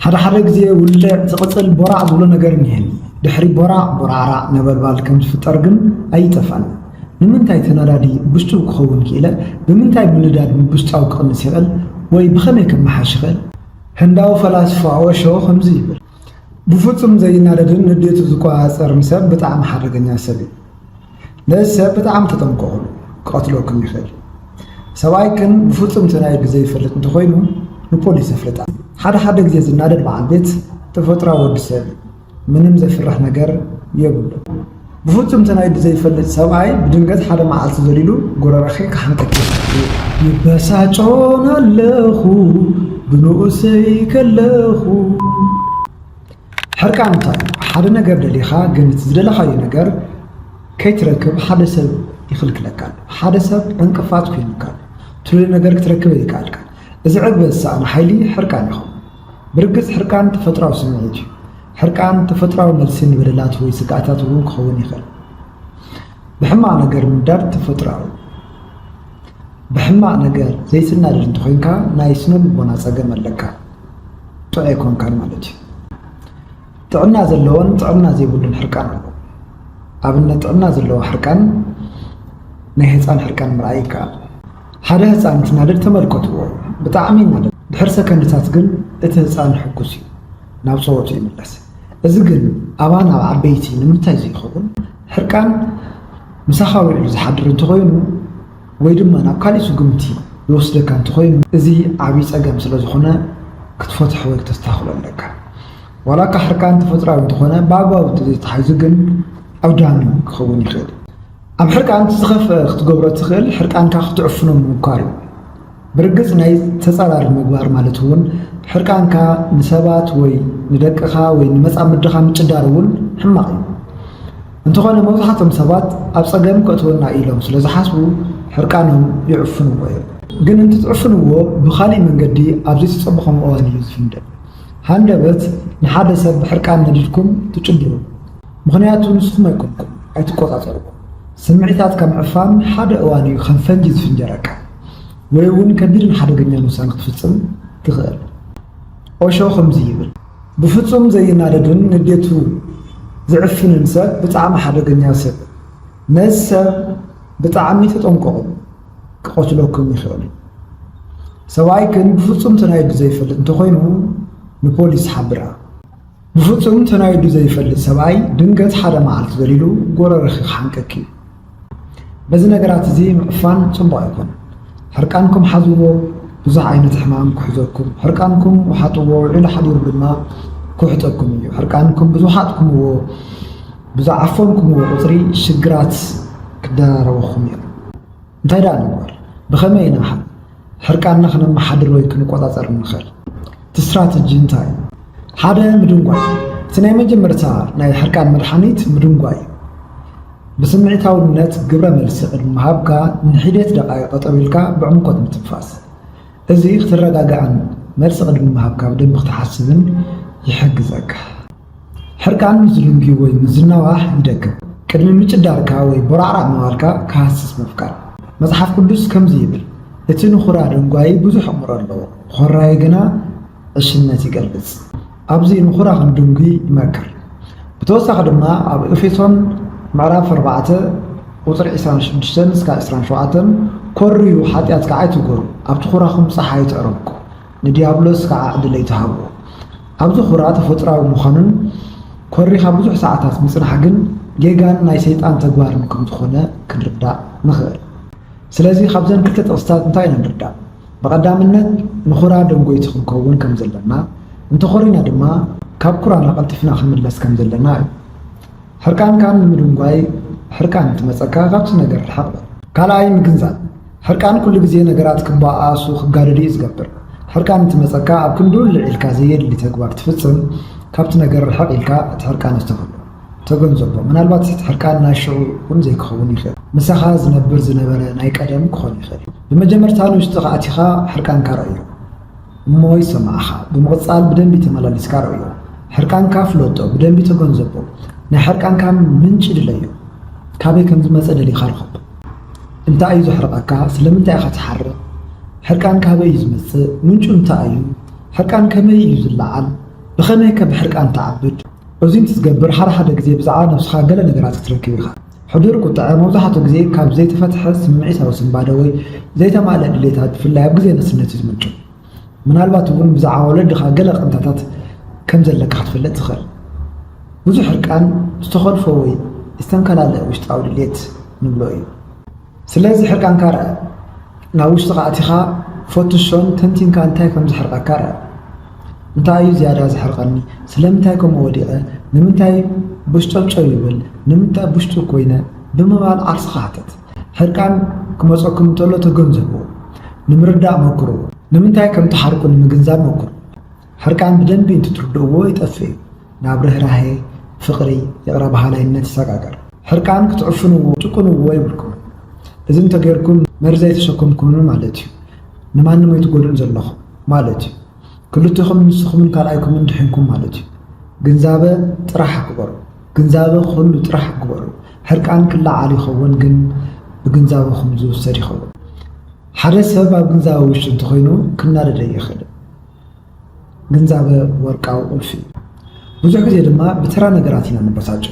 ሓደ ሓደ ግዜ ውልዕ ዝቕጽል ቦራዕ ዝብሎ ነገር እኒሀኒ። ድሕሪ ቦራዕ ቦራዕራዕ ነበልባል ከም ዝፍጠር ግን ኣይጠፍኣን። ንምንታይ ተናዳዲ ብስቱ ክኸውን ክኢለ? ብምንታይ ምንዳድ ብስጣዊ ክቕንስ ይኽእል? ወይ ብኸመይ ከመሓሽ ይኽእል? ህንዳዊ ፈላስፋ ኦሾ ከምዚ ይብል፣ ብፍጹም ዘይናደድን ንዴቱ ዝቆጻጸርን ሰብ ብጣዕሚ ሓደገኛ ሰብ እዩ። ነዚ ሰብ ብጣዕሚ ተጠንቀቑሉ፣ ክቐትለኩም ይኽእል። ሰብኣይክን ብፍጹም ተናዲዱ ዘይፈልጥ እንተኾይኑ ንፖሊስ ኣፍልጣ። ሓደ ሓደ ግዜ ዝናደድ በዓል ቤት ተፈጥሮኣዊ ወዲ ሰብ እዩ። ምንም ዘፍርሕ ነገር የብሉን። ብፍጹም ተናዲዱ ዘይፈልጥ ሰብኣይ ብድንገት ሓደ መዓልቲ ዘሊሉ ጎረረኺ ክሓንቀኪ ይኽእል እዩ። ይበሳጮን ኣለኹ ብንኡሰይ ከለኹ። ሕርቃን እንታይ እዩ? ሓደ ነገር ደሊኻ ግን እቲ ዝደለኻዮ ነገር ከይትረክብ ሓደ ሰብ ይኽልክለካ ኣሎ። ሓደ ሰብ ዕንቅፋት ኮይኑካ ኣሎ። ትደልዮ ነገር ክትረክብ ኣይከኣልካን። እዚ ዕግበት ዝሰኣነ ሓይሊ ሕርቃን ይኸውን። ብርግጽ ሕርቃን ተፈጥሮኣዊ ስምዒት እዩ። ሕርቃን ተፈጥሮኣዊ መልሲ ንበደላት ወይ ስግኣታት እውን ክኸውን ይኽእል። ብሕማቕ ነገር ምንዳድ ተፈጥሮኣዊ። ብሕማቕ ነገር ዘይትናደድ እንተኾይንካ ናይ ስነ ልቦና ጸገም ኣለካ። ጥዑይ ኣይኮንካን ማለት እዩ። ጥዕና ዘለዎን ጥዕና ዘይብሉን ሕርቃን ኣሎ። ኣብነት ጥዕና ዘለዎ ሕርቃን ናይ ህፃን ሕርቃን ምርኣይ ይከኣል። ሓደ ህፃን እንትናደድ ተመልከትዎ። ብጣዕሚ ይናደድ። ድሕሪ ሰከንድታት ግን እቲ ህፃን ሕጉስ እዩ። ናብ ፀወቱ ይምለስ። እዚ ግን ኣባና ኣብ ዓበይቲ ንምንታይ ዘይኸውን? ሕርቃን ምሳኻ ውዒሉ ዝሓድር እንተኾይኑ ወይ ድማ ናብ ካሊእ ስጉምቲ ይወስደካ እንተኾይኑ፣ እዚ ዓብዪ ጸገም ስለ ዝኾነ ክትፈትሖ ወይ ክተስተኻኽሎ ኣለካ። ዋላ እኳ ሕርቃን ተፈጥሮኣዊ እንተኾነ፣ ብኣግባቡ እንተዘይተታሒዙ ግን ኣውዳሚ ክኸውን ይኽእል። ኣብ ሕርቃን እቲ ዝኸፍአ ክትገብሮ እትኽእል፣ ሕርቃንካ ክትዕፍኖ ምምኳር እዩ። ብርግጽ ናይ ተጻራሪ ምግባር ማለት እውን ሕርቃንካ ንሰባት ወይ ንደቅኻ ወይ ንመጻምድኻ ምጭዳር እውን ሕማቕ እዩ። እንተኾነ መብዛሕትኦም ሰባት ኣብ ጸገም ከእትወና ኢሎም ስለ ዝሓስቡ ሕርቃኖም ይዕፍንዎ እዮም። ግን እንትትዕፍንዎ ብኻሊእ መንገዲ ኣብ ዘይተጸበኹም እዋን እዩ ዝፍንደል። ሃንደበት ንሓደ ሰብ ብሕርቃን ነዲድኩም ትጭድሩ። ምኽንያቱ ንስኹም ኣይኮንኩም ኣይትቆጻጸርዎ። ስምዒታትካ ምዕፋን ሓደ እዋን እዩ ከም ፈንጂ ዝፍንጀረካ። ወይ እውን ከቢድን ሓደገኛን ውሳነ ክትፍጽም ትኽእል። ኦሾ ከምዚ ይብል፣ ብፍጹም ዘይናደድን ንዴቱ ዝዕፍንን ሰብ ብጣዕሚ ሓደገኛ ሰብ። ነዚ ሰብ ብጣዕሚ ተጠንቀቑ፣ ክቐትለኩም ይኽእል። ሰብኣይ ግን ብፍጹም ተናይዱ ዘይፈልጥ እንተኾይኑ ንፖሊስ ሓብራ። ብፍጹም ተናይዱ ዘይፈልጥ ሰብኣይ ድንገት ሓደ መዓልቲ ዘሊሉ ጎረርኺ ክሓንቀኪ እዩ። በዚ ነገራት እዚ ምዕፋን ጽቡቕ ኣይኮነን። ሕርቃንኩም ሓዝዎ፣ ብዙሕ ዓይነት ሕማም ክሕዘኩም። ሕርቃንኩም ውሓጥዎ፣ ውዒሉ ሓዲሩ ድማ ክውሕጠኩም እዩ። ሕርቃንኩም ብዝውሓጥኩምዎ፣ ብዝዓፈንኩምዎ ቁጽሪ ሽግራት ክደራረበኹም እዮም። እንታይ ደኣ ንግበር? ብኸመይ ኢና ሕርቃንና ክነመሓድር ወይ ክንቆጻጸር እንኽእል? እቲ ስትራተጂ እንታይ እዩ? ሓደ ምድንጓይ። እቲ ናይ መጀመርታ ናይ ሕርቃን መድሓኒት ምድንጓይ እዩ። ብስምዒታውነት ግብረ መልሲ ቅድሚ ምሃብካ ንሒደት ደቓይቕ ጠጠው ኢልካ ብዕምቆት ምትንፋስ። እዚ ክትረጋጋእን መልሲ ቅድሚ ምሃብካ ብደንቢ ክትሓስብን ይሕግዘካ። ሕርቃን ምስ ዝድንጉ ወይ ምስ ዝናዋሕ ይደክም። ቅድሚ ምጭዳርካ ወይ ቦራዕራዕ ምባልካ ክሃስስ ምፍቃድ። መጽሓፍ ቅዱስ ከምዚ ይብል፣ እቲ ንኹራ ደንጓዪ ብዙሕ ኣእምሮ ኣለዎ፣ ኾራዪ ግና ዕሽነት ይገልጽ። ኣብዚ ንኹራ ክንድንጉ ይመክር። ብተወሳኺ ድማ ኣብ ኤፌሶን ምዕራፍ ኣርባዕተ ቁጽሪ ዕስራን ሽዱሽተን እስካብ ዕስራን ሸውዓተን፣ ኮርዩ ሓጢኣት ከዓ ኣይትግበሩ፣ ኣብቲ ኹራኹም ጸሓይ ኣይትዕረብኩ፣ ንዲያብሎስ ከዓ ዕድል ኣይትሃብዎ። ኣብዚ ኹራ ተፈጥሮኣዊ ምዃኑን ኮሪኻ ብዙሕ ሰዓታት ምጽናሕ ግን ጌጋን ናይ ሰይጣን ተግባርን ከም ዝኾነ ክንርዳእ ንኽእል። ስለዚ ካብዘን ክልተ ጥቕስታት እንታይ ኢና ንርዳእ? ብቐዳምነት ንኹራ ደንጎይቲ ክንከውን ከም ዘለና፣ እንተኾሪና ድማ ካብ ኩራና ቀልጢፍና ክንምለስ ከም ዘለና እዩ። ሕርቃንካ ንምድንጓይ ሕርቃን እንትመጸካ ካብቲ ነገር ርሓቕ በል። ካልኣይ ምግንዛብ፣ ሕርቃን ኩሉ ግዜ ነገራት ክበኣሱ ክጋደዱ እዩ ዝገብር። ሕርቃን እንትመጸካ ኣብ ክንዲ ውልዕ ኢልካ ዘየድሊ ተግባር ትፍጽም፣ ካብቲ ነገር ርሕቕ ኢልካ እቲ ሕርቃን ኣስተብህሎ። ተገንዘቦ፣ ምናልባት እቲ ሕርቃን ናይ ሽዑ እውን ዘይክኸውን ይኽእል። ምሳኻ ዝነብር ዝነበረ ናይ ቀደም ክኾን ይኽእል እዩ። ብመጀመርታ ንውሽጥኻ ኣቲኻ ሕርቃንካ ረእዮ። እሞ ይሰማዕኻ። ብምቕጻል ብደንቢ ተመላሊስካ ረእዮ። ሕርቃንካ ፍለጦ፣ ብደንቢ ተገንዘቦ። ናይ ሕርቃንካ ምንጪ ድለዮ። ካበይ ከም ዝመጸ ደሊኻ ርኸቦ። እንታይ እዩ ዘሕርቐካ? ስለምንታይ ኢኻ ትሓርቕ? ሕርቃን ካበይ እዩ ዝመጽእ? ምንጩ እንታይ እዩ? ሕርቃን ከመይ እዩ ዝለዓል? ብኸመይ ከ ብሕርቃን ትዓብድ? እዚ እንትትገብር ሓደ ሓደ ግዜ ብዛዕባ ነብስኻ ገለ ነገራት ክትረክብ ኢኻ። ሕዱር ቁጥዐ መብዛሕትኡ ግዜ ካብ ዘይተፈትሐ ስምዒታዊ ስንባደ ወይ ዘይተማልአ ድሌታት ብፍላይ ኣብ ግዜ ንእስነት እዩ ዝምንጩ። ምናልባት እውን ብዛዕባ ወለድኻ ገለ ቃንዛታት ከም ዘለካ ክትፈልጥ ትኽእል። ብዙሕ ሕርቃን ዝተኸልፎ ወይ ዝተንከላለአ ውሽጣዊ ድሌት ንብሎ እዩ። ስለዚ ሕርቃንካ ርኣ። ናብ ውሽጥኻ ኣቲኻ ፈትሾን ተንቲንካ እንታይ ከም ዘሕርቐካ ርኣ። እንታይ እዩ ዝያዳ ዘሕርቐኒ? ስለምንታይ ከምኡ ወዲቐ? ንምንታይ ቡሽጨብጨብ ይብል? ንምንታይ ቡሽጡ ኮይነ? ብምባል ዓርስኻ ሕተት። ሕርቃን ክመጸኩም እንተሎ ተገንዘብዎ። ንምርዳእ መክርዎ። ንምንታይ ከም ትሓርቁ ንምግንዛብ መክሩ። ሕርቃን ብደንቢ እንትትርድእዎ ይጠፍእ እዩ። ናብ ርህራሄ፣ ፍቕሪ፣ ይቕረ በሃላይነት ይሰጋገር። ሕርቃን ክትዕፍንዎ፣ ትጭቁንዎ የብልኩም። እዚ እንተገይርኩም መርዚ ኣይተሸከምኩምን ማለት እዩ። ንማንም ኣይትጎድኡን ዘለኹም ማለት እዩ። ክልቲኹም ንስኹምን ካልኣይኩምን ድሒንኩም ማለት እዩ። ግንዛበ ጥራሕ ግበሩ። ግንዛበ ኩሉ ጥራሕ ግበሩ። ሕርቃን ክለዓል ይኸውን ግን ብግንዛበኹም ዝውሰድ ይኸውን። ሓደ ሰብ ኣብ ግንዛበ ውሽጢ እንተኾይኑ ክናደደ ይኽእል። ግንዛበ ወርቃዊ ቁልፊ እዩ። ብዙሕ ግዜ ድማ ብተራ ነገራት ኢና ንበሳጭ።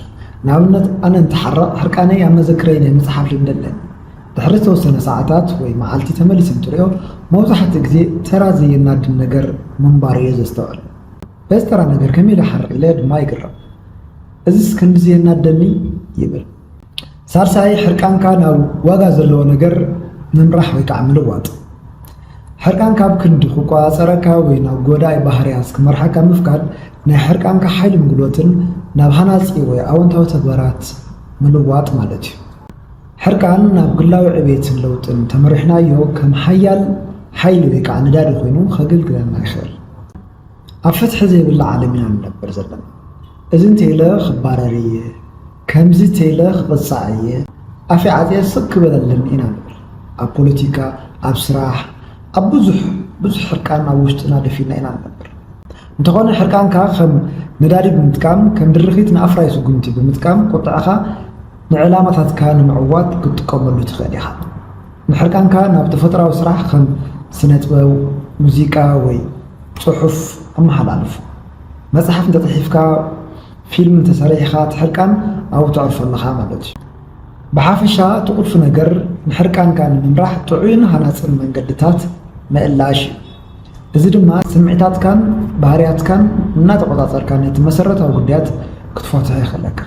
ንኣብነት ኣነ እንትሓርቕ ሕርቃነይ ኣብ መዘክረይ ናይ ምጽሓፍ ልምዲ ኣለኒ። ድሕሪ ዝተወሰነ ሰዓታት ወይ መዓልቲ ተመሊሰ እንትርእዮ መብዛሕትኡ ግዜ ተራ ዘየናድድ ነገር ምንባሩ እየ ዘስተውዕል። በዚ ተራ ነገር ከመይ ኢለ ሓርቕ ኢለ ድማ ይግረም። እዝስ ክንድዚ የናደኒ ይብል። ሳልሳይ ሕርቃንካ ናብ ዋጋ ዘለዎ ነገር ምምራሕ ወይ ከዓ ምልዋጥ። ሕርቃንካ ኣብ ክንዲ ክቆፃፀረካ ወይ ናብ ጎዳኢ ባህርያት ክመርሓካ ምፍቃድ ናይ ሕርቃንካ ሓይልን ጉልበትን ናብ ሃናፂ ወይ ኣወንታዊ ተግባራት ምልዋጥ ማለት እዩ። ሕርቃን ናብ ግላዊ ዕቤትን ለውጥን ተመሪሕናዮ ከም ሓያል ሓይሊ ወይ ከዓ ነዳዲ ኮይኑ ከገልግለና ይኽእል። ኣብ ፍትሒ ዘይብላ ዓለም ኢና ንነብር ዘለና። እዚ እንተኢለ ክባረር እየ፣ ከምዚ እንተኢለ ክቕጻዕ እየ፣ ኣፈይ ዓጽየ ስቕ ክበለለን ኢና ንብል። ኣብ ፖለቲካ፣ ኣብ ስራሕ፣ ኣብ ብዙሕ ብዙሕ ሕርቃን ኣብ ውሽጥና ደፊና ኢና ንነብር። እንተኾነ ሕርቃንካ ከም ነዳዲ ብምጥቃም ከም ድርኺት ንኣፍራይ ስጉምቲ ብምጥቃም ቁጥዕኻ ንዕላማታትካ ንምዕዋት ክትጥቀመሉ ትኽእል ኢኻ። ንሕርቃንካ ናብ ተፈጥራዊ ስራሕ ከም ስነጥበብ፣ ሙዚቃ ወይ ጽሑፍ ኣመሓላልፎ። መጽሓፍ እንተጽሒፍካ፣ ፊልም እንተሰሪሕኻ እቲ ሕርቃን ኣብኡ ተዕርፎ ኣለኻ ማለት እዩ። ብሓፈሻ እቲ ቁልፊ ነገር ንሕርቃንካ ንምምራሕ ጥዑይን ሃናጽን መንገድታት ምእላሽ እዩ። እዚ ድማ ስምዒታትካን ባህርያትካን እናተቆጻጸርካ ነቲ መሰረታዊ ጉዳያት ክትፈትሖ የኽእለካ።